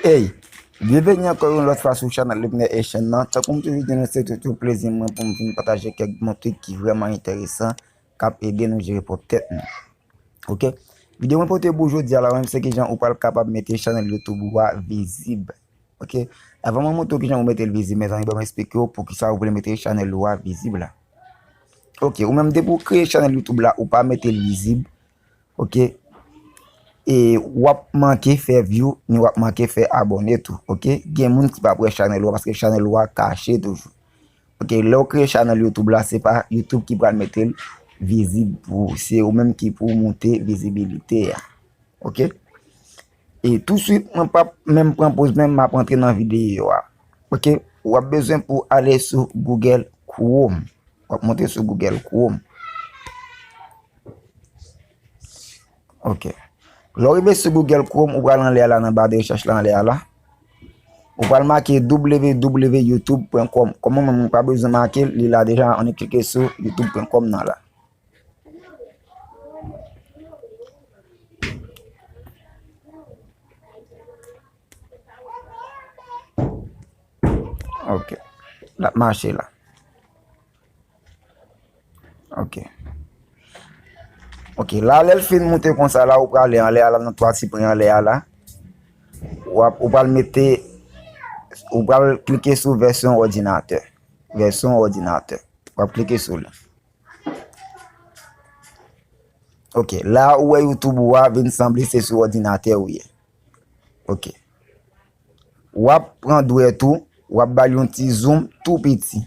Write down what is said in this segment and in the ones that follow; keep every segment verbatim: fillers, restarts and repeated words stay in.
Hey, byenveni ankò yon lòt fwa sou chanèl Luminaire Haitian nan. Tankou m toujou di nou, se toujou plezi mwen pou m vin pataje kèk bon trik ki vrèman enteresan, k ap ede nou jere pwòp tèt nou. Oke? Videyo mwen pote pou jodi a la menm, se kijan ou pral kapab mete chanèl YouTube ou a vizib. Oke? Avan mwen montre w kijan pou mete l vizib, mezanmi, ban m eksplike w poukisa ou vle mete chanèl ou a vizib la. Oke, ou menm depi w kreye chanèl YouTube la, ou pa mete l vizib, oke? E w ap manke fè view, ni w ap manke fè abòne tou, oke? Gen moun ki p ap wè chanèl ou a paske chanèl ou a kache toujou. Oke, lè w kreye chanèl YouTube la, se pa YouTube ki pral mete l vizib pou ou, se ou menm ki pou w moute vizibilite a. Oke? E touswit, mwen p ap menm pran poz menm, m ap antre nan videyo a. Oke? W ap bezwen pou ale sou Google Chrome. W ap monte sou Google Chrome. Oke. Lè w rive sou Google Chrome, ou pral anlè a la, nan ba de rechèch la anlè a la. Ou pral make w w w youtube pwen kòm. Kòm mwen menm, mwen pa bezwen make l, li la deja, annik klike sou youtube pwen kòm nan la. Ok. L ap mache la. Ok. Ok, la, lè l fin moute konsa la, ou prale anlè a la, nan twa ti pwen anlè a la. W ap, ou pral mete, ou pral klike sou vèsyon òdinatè. Vèsyon òdinatè. W ap klike sou li. Ok, la ou wè YouTube ou a vin sanble se sou òdinatè ou ye. Ok. W ap pran dwèt ou, w ap ba l yon ti zoom tou piti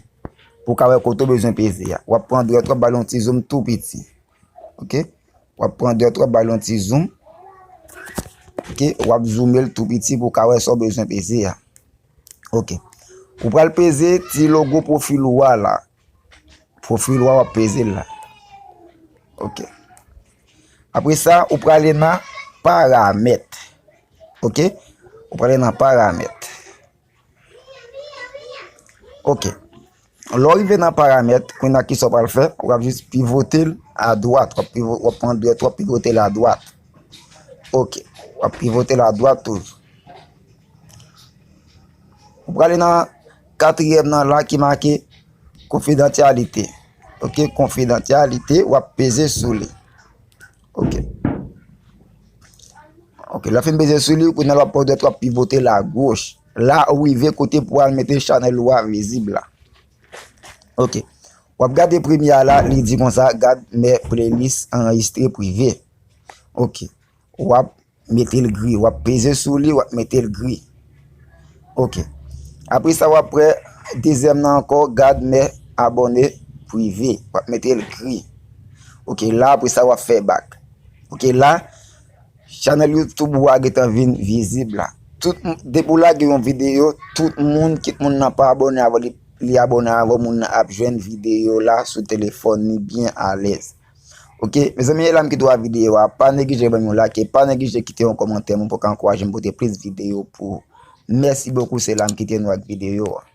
pou w ka wè kote w bezwen peze a. W ap pran dwèt ou, w ap ba l yon ti zoom tou piti. Ok? W ap pran dwèt ou, w ap ba l yon ti zoom. Ok? W ap zoome l tou piti pou w ka wè sa w bezwen peze a. Ok. Ou pral peze ti logo pwofil ou a la. Pwofil ou a, w ap peze l la. Ok. Apre sa, ou prale nan paramèt. Ok? Ou prale nan paramèt. Ok. Lè w rive nan paramèt, kounye a kisa w pral fè? W ap jis pivote l adwat. W ap pivo-, w ap pran dwèt, w ap pivote l adwat. Ok. W ap pivote l adwat toujou. Ou prale nan katriyèm nan la ki make konfidansyalite. Ok, konfidansyalite, w ap peze sou li. Ok. Ok, lè w fin peze sou li, kounye a l w ap pran dwèt, w ap pivote l agoch. La, ou rive kote pou al mete chanèl ou a vizib la. Ok. W ap gade premye a la, li di konsa, gad mes playlists enregistrés privés. Ok. W ap mete l gri. W ap peze sou li, w ap mete l gri. Ok. Apre sa, w ap wè dezyèm nan ankò, gad mes abonnés privés. W ap mete l gri. Ok, la, apre sa, w ap fè back. Ok, la, chanèl YouTube ou a gentan vin vizib la. Tout m-, depi w lage yon videyo, tout moun, kit moun nan pa abòne avè w, li, li abòne avè w, moun nan ap jwenn videyo la sou telefòn li byen alèz. Ok, mezanmi, e la m kite w ak videyo a. Pa neglije ban m yon like, pa neglije kite yon kòmantè, mwen pou ka ankouraje m pote plis videyo pou ou. Mèsi bokou, se la m kite nou ak videyo a.